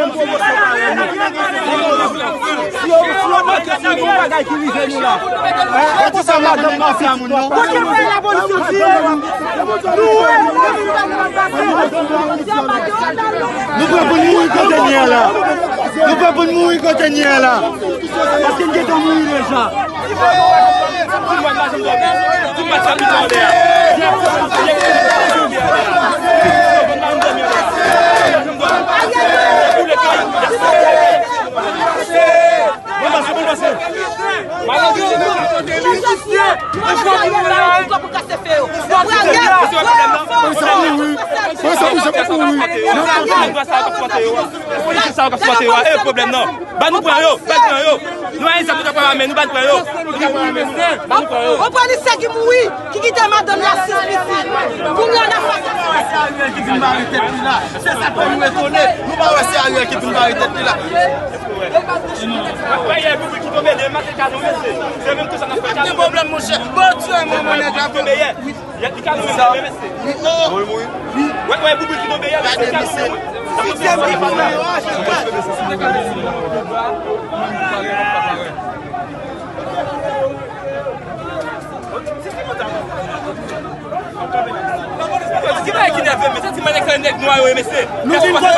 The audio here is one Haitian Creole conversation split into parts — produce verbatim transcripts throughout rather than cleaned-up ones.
Si yo, si yo manke sou yon bagay ki rive nou la. Kote sa madanm nan fè moun nan? Kote sa lapolis yo tiye? Nou wè. Nou pran pou n mouri kote n ye a la. Nou pran pou n mouri kote n ye a la. Paske n gentan mouri deja. Pran sa, pran sa, pran sa, pran sa. Sa w ap fè yo a, e pwoblèm nan. Ban nou pran yo, ban pran yo. Nou a egzanp nou ta pran men, nou ban pran yo. Nou ta pran men nou. Ban nou pran yo. Ou pran li se ki mouri, ki kite madanm la sis pitit. Kounye a n ap fè. Se Ariel ki vin bare tèt li la. Se sa k fè nou etone. Nou pa wè se Ariel ki vin bare tèt li la. Wè, yè, boubou ki tonbe de maten kado mesye. Se menm tou sa n ap fè kado. Gen pwoblèm, monchè. Bon, tchè, manman nèg la. Tonbe yè. Yè, ki kado mesye, mesye. Wi, wi. Wè, wè, boubou ki tonbe yè, mesye. Gade, mesye. Ki bagay ki nève, mesye? Ti nèg sa, nèg nwa yo ye, mesye. Nou vin kote?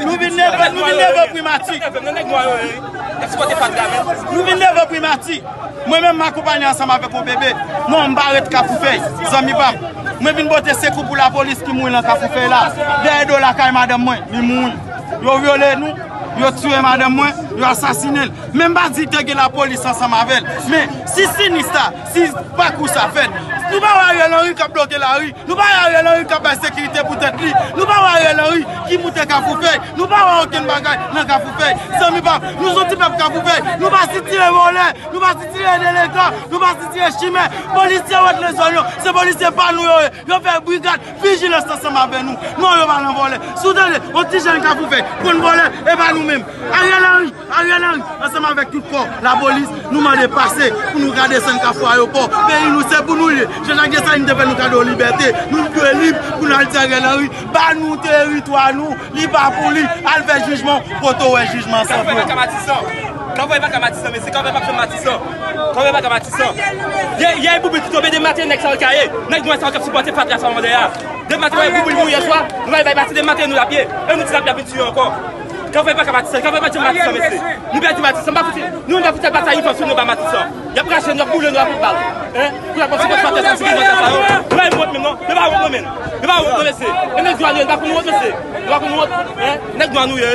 Nou vin nève, nou vin nève primati. Nèg nwa yo ye. Y ap sipòte fatra, men. Nou vin nève primati. Mwen menm, m akonpaye ansanm avèk yon bebe. Non, m pa ret Kafoufèy, zanmi pa m. Mwen vin pote sekou pou lapolis ki mouri nan Kafoufèy la. Dèyè do lakay madanm mwen, li mouri. Yo vyole nou, yo tiye madanm mwen, yo asasinen l. Men m pa di te gen lapolis ansanm avè l. Men si sinis la, si pakou sa fèt, nou pa wè Ariel Henry k ap bloke lari, nou pa wè Ariel Henry k ap bay sekirite pou tèt li, nou pa wè Ariel Henry ki moute Kafoufèy, nou pa wè okenn bagay nan Kafoufèy. Zanmi pa m, nou se yon ti pèp Kafoufèy, nou pa sitire vòlè, nou pa sitire delekan, nou pa sitire chimè. Polisye Wòt Lezòl yo, se polisye pa nou yo ye. Yo fè brigad vijilans ansanm avè nou. Non, yo pa nan vòlè. Si w tande yon ti jèn Kafoufèy konn vòlè, e pa nou menm. Ariel Henry, Ariel Henry, ansanm avèk tout kò lapolis, nou mande pase pou nou ka desann Kafou Ayewopò. Peyi nou, se pou nou l ye. Jan Jak Desalin te fè nou kado libète, nou dwe lib pou n al di Ariel Henry, ba nou teritwa nou, li pa pou li, al fè jijman, kote w wè jijman san fon. Kafou pa ka Matisan. Kafou pa ka Matisan, mesye, Kafou pa ka Matisan. Kafou pa ka Matisan. Yè, yè, boubou ki tonbe de maten, nèg sa yo ka ye. Nèg nwa sa yo k ap sipòte fatra sa yo deyò a. De maten, wè, boubou mouri yè swa, nou pa bay pase de maten nou lapye. E nou di lapye ap vin tiye ankò. Kafou pa ka Matisan, Kafou pa ka Matisan, mesye. Nou pèdi Matisan, pa fouti. Nou menm pa fouti al pase a Ivan sou nou ba Matisan. Y ap rache nou, y ap boule nou ak kout bal. Hein? Pou la pase konsa, sa, se ki sa yo. Nou pa wont menm, non. Nou pa wont, non, men. Nou pa wont, non, mesye. E nèg nwa nou ye, nou pa konn wont, mesye. Nou pa konn wont, hein? Nèg nwa nou ye,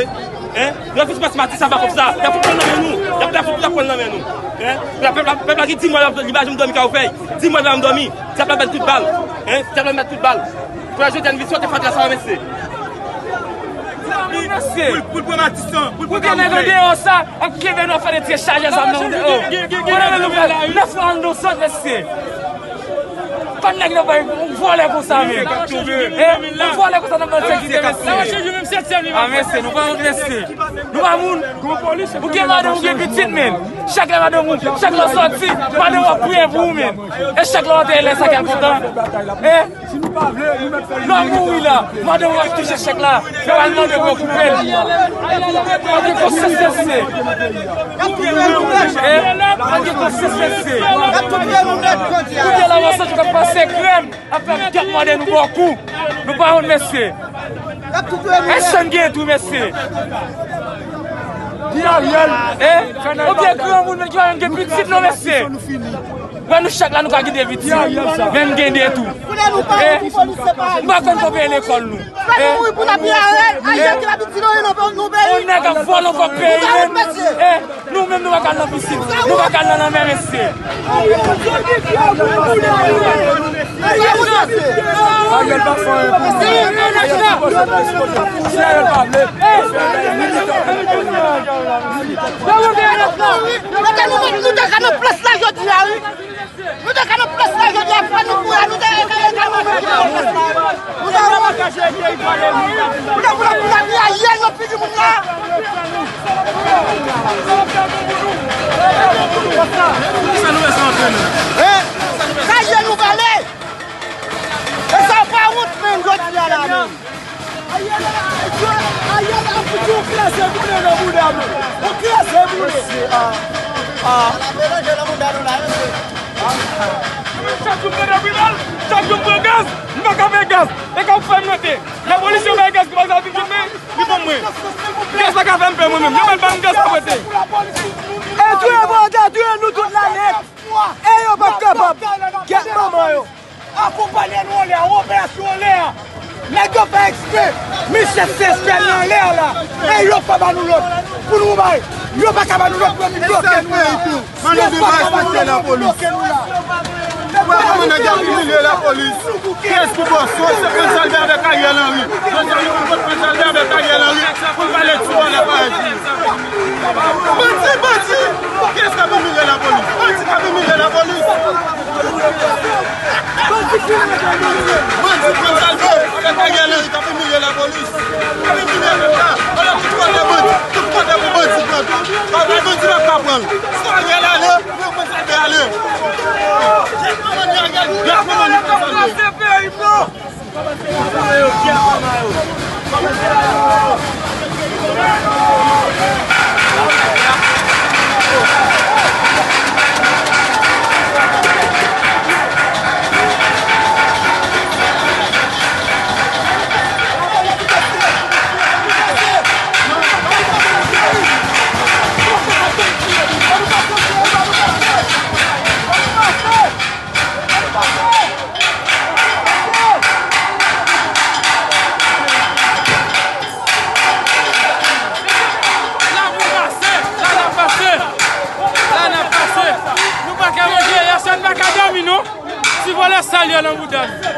hein? Nou pa fouti pase Matisan ba konsa. Y ap fout pran nan men nou. Y ap, y ap fout pran nan men nou. Hein? Pèp la, pèp la gen di mwa li pa janm dòmi Kafou Fèy. Di mwa li pa janm dòmi. Dyab la bat tout bal. Hein? Dyab la bat tout bal. Pou la jodi a n vin sòti fatra sa yo, mesye. Mesye. Pou, pou l pran Matisan, pou l pran Kafou Fèy. Pou gen nèg andeyò sa, ap kenbe nou, ap fè de tire chaje zam nan. Konnen nou fè nèf mwa nou sòt, mesye. Kòm nèg nan bay yon vòlè konsa, men. Hein? Yon vòlè konsa nan ban sekirite, mesye. A, mesye, nou pa wont, mesye. Nou pa moun. Ou gen madanm, ou gen pitit, men. Chak lè madanm ou, chak lè w sòti, madanm w ap priye pou ou, men. E chak lè w antre, lè sa k al kontan. Hein? Lè w mouri la, madanm w ap touche chèk la, yo al mande pou yo koupe l. Ann gen konsyans, mesye. Ann gen konsyans, mesye. Kounye a la, w ap santi w ap pase krèm, ap fè gèp mande nou bòkou. Nou pa wont, mesye. Èske n gen tou, mesye? Hein? Oubyen granmoun, men ki pa menm gen pitit, non, mesye. Wè nou chak la, nou ka gen de pitit. Men n gen de tou. Kounye a nou pa wont pou polis, se pa nou. Nou pa konn kòb lekòl nou. Fè nou mouri pou lapye a, Ariel ki pa vin di nou anyen nan nou peyi. On nèg ap vòlè kòb peyi, men. Nou menm, nou pa ka al nan pisin. Nou pa ka al nan lanmè, mesye. Ariel pa fè anyen pou nou. Ariel pa fè anyen pou nou. Si Ariel pa vle, nou te ka nan plas la jodi a, wi. Nou te ka nan plas la jodi a, frè nou kouri a, nou te ka nan plas la. Nou te, nou te, nou te, nou te, nou te, nou te, nou te, nou te, nou te, nou te, Hein? Sa ye nou vale. E sa pa wont menm jodi a la menm. Kraze boule nan bouda nou. Ou kraze boule. Mesye, a, a. Chak jou m pran tribinal, chak jou m pran gaz, m pa ka fè gaz. E k ap fè m rete. Lapolis yo bay gaz, kòmanse ap vin jwenn mwen, li ban mwen. Gaz pa ka fè m pè mwen menm. Yo mèt ban m gaz pa m rete. E touye bòdè, touye nou tout la nèt. E yo p ap kapab. Gèt manman yo. Akonpanye nou anlè a, operasyon anlè a. Nèg yo fè eksprè. Misye se sèl nan anlè a la. E yo pa ba nou lòd. Pou nou bay. Yo pa ka ba nou lòd pou yo vin bloke nou la. Yo pa ka ba nou lòd pou yo vin bloke nou la. Wè kòman nèg y ap imilye lapolis. Kiyès ki bòs? Se Prince Albert avèk Ariel Henry. Jodi a nou konn Prince Albert avèk Ariel Henry pou pale ti bòlè parèy. Bandi, bandi! Kiyès k ap imilye lapolis? Bandi k ap imilye lapolis! Bandi Prince Albert avèk Ariel Henry k ap imilye lapolis! K ap imilye pèp la! Ala tout kote bandi, tout kote pou bandi pran tou! Bagay bandi p ap ka pran l! Si Ariel ale, pran Prince Albert ale! Gad kòman nou, gad kòman nou Prince Albert! La pou pase, la n ap pase, la n ap pase. Nou pa ka manje, yè swa n pa ka dòmi non. Ti vòlè sal yo nan bouda nou.